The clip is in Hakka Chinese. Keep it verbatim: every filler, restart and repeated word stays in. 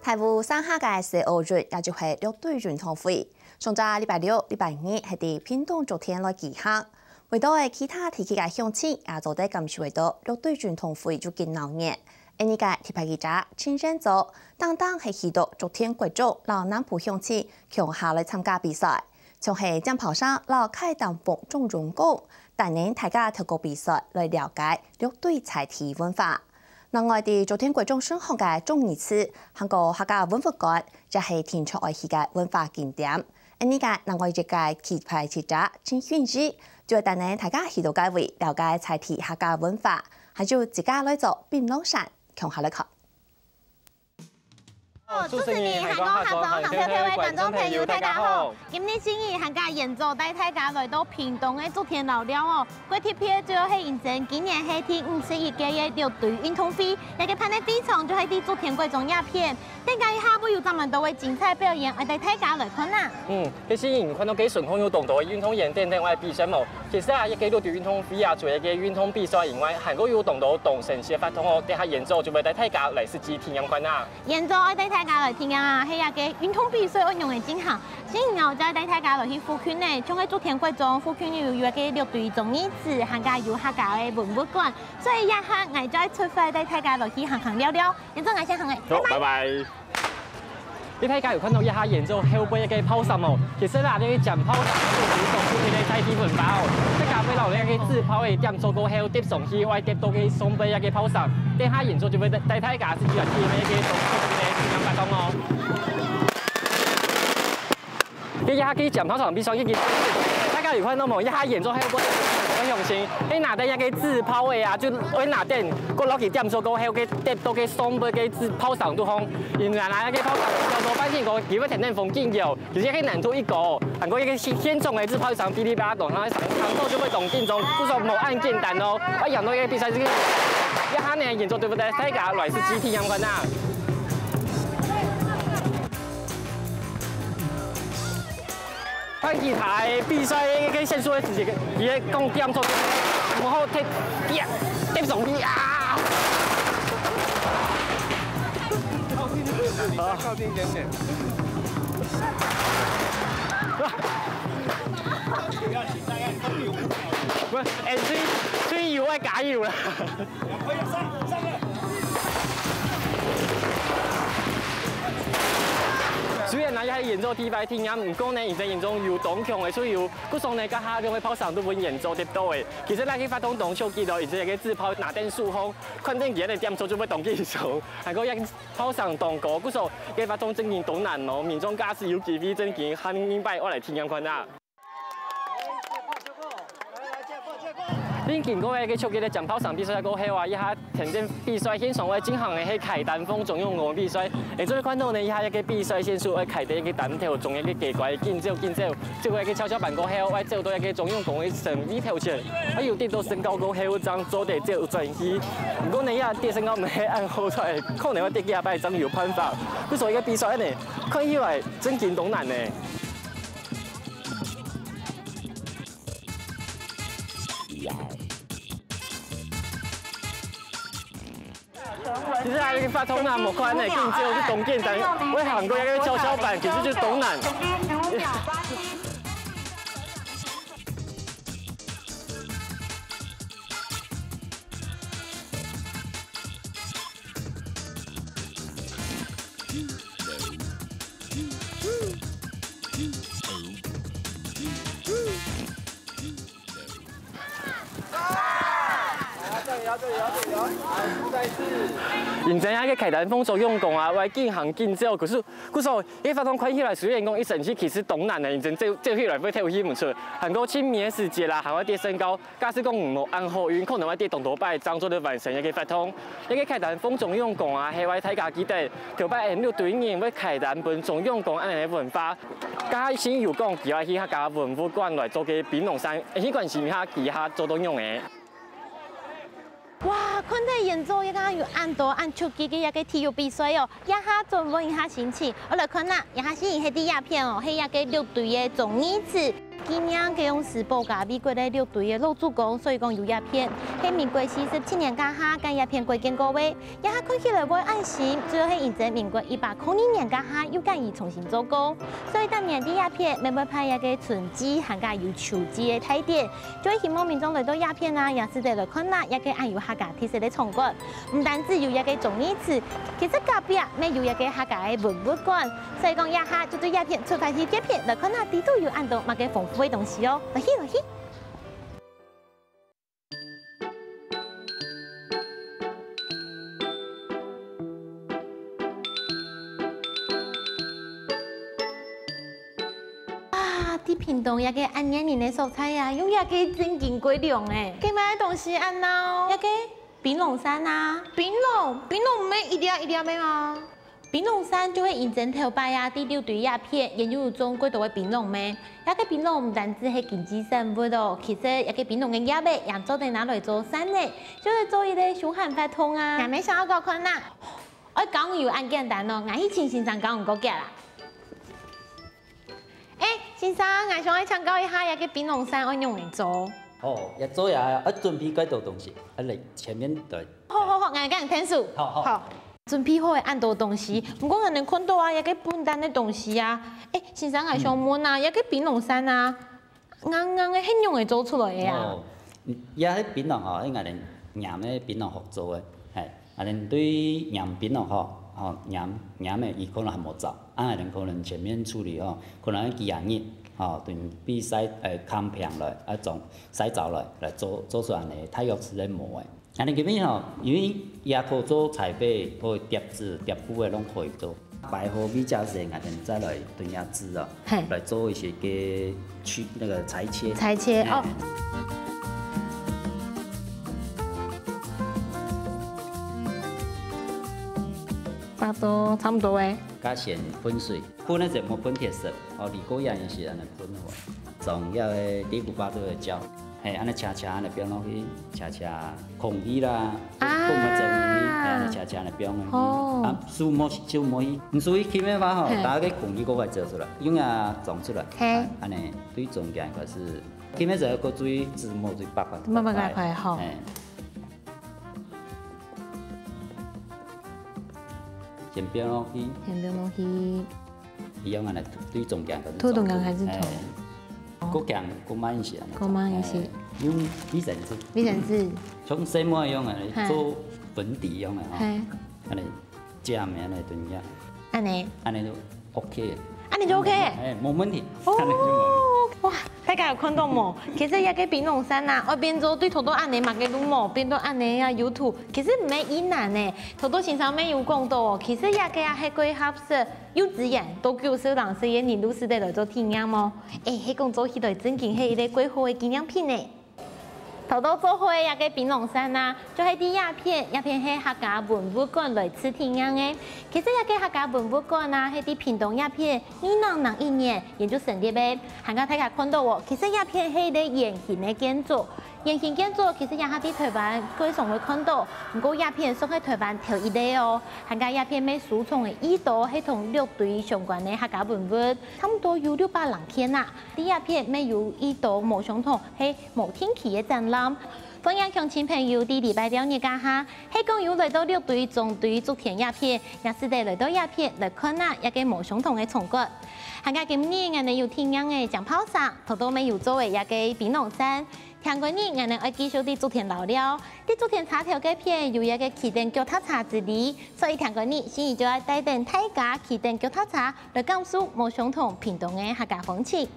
大武山下个細奧運，也就係六堆運動會。上隻禮拜六、禮拜日係在屏東竹田來舉行。為到其他地區个鄉親也做得感受得到六堆運動會有幾鬧熱。恁呢个特別記者陳彥祖，單單係去到竹田國中摎南部鄉親共下來參加比賽。 像係尖炮聲摎凱丹風中用功，帶領大家透過比賽來了解六堆在地文化。另外，在竹田國中升學个鍾怡慈，還過客家文物館，也係定著愛去个文化景點。恁呢个另外一个特派記者陳薰怡，就會帶領大家去到該位了解在地客家文化，還有自家來做檳榔山，共下來看。 哦，主持人，還過客庄，還有各位觀眾朋友，大家好！今日星期一，客家彥祖帶大家來到屏東个竹田遶寮哦。過特別就係因為今年係第五十一屆个六堆運動會，這个辦个會場就係在竹田國中這片。等下一下會有當多个精彩表演，愛帶大家來看啊！嗯，其實你看到該脣項有當多个運動員等等愛比賽無？其實啊，這个六堆運動會啊，除了个運動比賽以外，還過有當多當新鮮个活動哦。等下彥祖就會帶大家來實際體驗看啊！ 彥祖愛帶大家來體驗啊，係這个運動比賽愛仰仔進行。先後再帶大家來去附近呢，像係竹田國中附近有一个六堆忠義祠，還過有客家个文物館。所以這下𠊎就愛出發帶大家來去行行尞尞。彥祖，𠊎先行了，好，拜拜。拜拜。 你大家有看到這下彥祖後背个炮傘無？其實啦，這个尖炮傘係非常出名个在地文化哦。大家會摎這个紙炮仔點著過後，擲上去，會擲到該上背个炮傘。等下彥祖就會帶大家實際來體驗這个當出名个體驗活動哦。這下个尖炮傘比賽已經，大家有看到無？這下彥祖後背个鄉親，佢拿等這个紙炮仔啊，就會拿等，過落去點著過後，佢擲到該上背个紙炮傘肚項。 因為啊，該炮仗叫做半天光，佢會天天風緊搖，其實係難度一個，還過一個現現場个紙炮仗噼哩啪啦當，然後場口就會當緊張，故所無恁簡單哦。啊，贏到个比賽這个，這下呢，彥祖對不對？大家來實際體驗看啊！ 看其他个比賽个選手个時節，佢个講點著，毋好踢，踢，踢上去啊！靠近一點點。不，哎，隊，隊友愛加油了。 雖然啊，這係彥祖第一擺體驗，毋過呢，因為彥祖有當強个隊友，故所呢，該下兩个炮仗都分彥祖擲到个。其實這个活動當刺激哦，因為該紙炮拿等手項，看等佢个點著就會當緊張，還過這炮仗當高，故所該活動正經當難哦，民眾假使有機會，正經還應該愛來體驗看啊！ 恁經過个刺激个尖炮仗比賽過後啊，這下田徑比賽現場會進行个係凱丹風中用功比賽。你做得看到呢，這下一个比賽選手會凱得一个擔頭，從一个機關緊走緊走，走過一个蹺蹺板過後，會走到一个中用功个身位頭前，啊有跌到身高過後，正做得走轉去。毋過呢，這跌身高毋係恁好彩，可能會跌幾下擺正有辦法。故所一个比賽呢，看起來正經當難呢。 其實還有一个活動啊，莫看呢，緊走就當簡單，會行過一个蹺蹺板，其實就當難。認真啊，該凱丹風中用功啊，會緊行緊走，可是，可是哦，該活動看起來雖然講一生氣，其實當難个，認真走，走起來會透氣毋出。還過盡尾个時節啦，還會跌身高， 假使講無恁好運，可能會跌當多擺，正做得完成一个活動。一个凱丹風中用功啊，係愛大家記得，頭擺𫣆六堆人會凱丹分中用功恁樣个文化。頭先有講，佢愛去客家文物館來做个檳榔山，去關心一下佢下做到仰仔。哇，看到彥祖這下有恁多恁刺激个一个體育比賽哦，這下轉換一下心情，𠊎來看啦，這下先係第一片哦，係一个六堆个忠義祠。紀念該央時保家衛國个六堆个老祖公，所以講有這片，係民國四十七年該下，該這片改建過个。這下看起來會恁新，主要係因為民國一百空二年該下又改以重新做工，所以逐年在這片乜會辦這个春祭，還加有秋祭个大典，就係希望民眾來到這片啊，也使得來看啊，這个恁有客家特色个場館。毋單止有這个忠義祠，其實隔壁乜有這个客家个文物館，所以講這下就對這片出發去別片來看啊，底肚有恁多麼个豐富个東西哦，來去來去。 啊，在屏東這个恁熱人个所在啊，有這个真經過涼欸。該麼个東西恁鬧？這个檳榔山啊。檳榔，檳榔毋係一粒一粒个嗎？檳榔山就係因為頭擺啊，在六堆這片，原有種過多个檳榔咩。這个檳榔毋單止係經濟產物哦，其實這个檳榔个葉仔也做得拿來做扇仔，就係做一个傷寒發痛啊。𠊎乜想愛搞看啊。愛講有恁簡單哦，𠊎去請先生教你搞起來啦。 欸，先生，𠊎想愛請教一下，這个檳榔扇愛仰仔做？哦，這做呀，愛準備幾多東西，啊，來，前面對。好好好，𠊎跟你𢯭手。好好。好，準備好个恁多東西，毋過𠊎等看到啊，這个本旦个東西啊，欸，先生，𠊎想問啊，這个檳榔扇啊，硬硬个係仰仔做出來个啊？哦，也係檳榔吼，係𠊎等黏个檳榔殼做个，係。 啊，恁對黏檳榔殼，吼，黏黏个，佢可能還無燥，啊，恁可能前面處理吼，可能幾下日，吼，等比曬，呃，烘平來，啊，種曬燥來，來做做出恁呢，大約係恁模个。啊，恁今日吼，因為這討做彩繪，討疊紙、疊布个攏可以做。擺好位置時，𠊎等再來等下紙啊，嘿。來做一些个去那個裁切。裁切哦。嘿。 擺到差毋多欸。加先噴水，噴个時無噴鐵色，哦，如果也是恁呢噴个話，將這个底部擺到个膠，嘿，恁呢斜斜恁呢放落去，斜斜空氣啦，啊。噴个走入去，嘿，恁呢斜斜恁呢放入去，哦。啊，手摸手摸去，毋注意輕个話吼，嘿。打个空氣過快走出來，用啊撞出來，嘿。啊，恁呢對中間開始，輕个時候个注意紙摸最白白，慢慢來拍吼。嘿。 先放落去。先放落去。一樣啊，來對中間開始做。對中間開始做。哎，哦。過強，過慢一些啊，過慢一些。哎，用衛生紙。衛生紙。像細妹一樣啊，嘿。做粉底一樣啊，哈。嘿。恁呢，這樣啊，恁呢等一下。恁呢。恁呢就 OK。恁呢就OK？哎，無問題。哦，恁呢就無問題。哇，大家有看到無？其實這个檳榔扇啊，愛變做對頭到恁呢麼个都無，變到恁呢啊，有圖，其實毋係異難呢。頭到先生乜有講到哦，其實這个啊係過合適，幼稚園到九歲人細个人都使得來做體驗哦。哎，係講做起來正經係一个過好个紀念品呢。 頭到做好个這个檳榔扇啊，就係在這片，這片係客家文物館來試體驗个。其實這个客家文物館啊，係在屏東這片二零零一年也就成立个。還過大家看到哦，其實這片係一个圓形个建築。圓形建築其實這下在臺灣蓋常會看到，毋過這片算係臺灣頭一个哦。還過這片乜收藏个已多係同六堆相關个客家文物，差毋多有六百零件啊。 在這片乜有已多無相同係無定期个展覽。歡迎鄉親朋友在禮拜六日該下，係講有來到六堆、中堆、竹田這片，也使得來到這片來看啊這个無相同个場館。還過今日𠊎等有體驗个靚炮聲，頭到乜有做个這个檳榔扇。聽講日𠊎等愛繼續在竹田尞尞，在竹田車頭該片有一个騎等腳踏車之旅，所以聽講日心怡就愛帶等大家騎等腳踏車來感受無相同屏東个客家風情。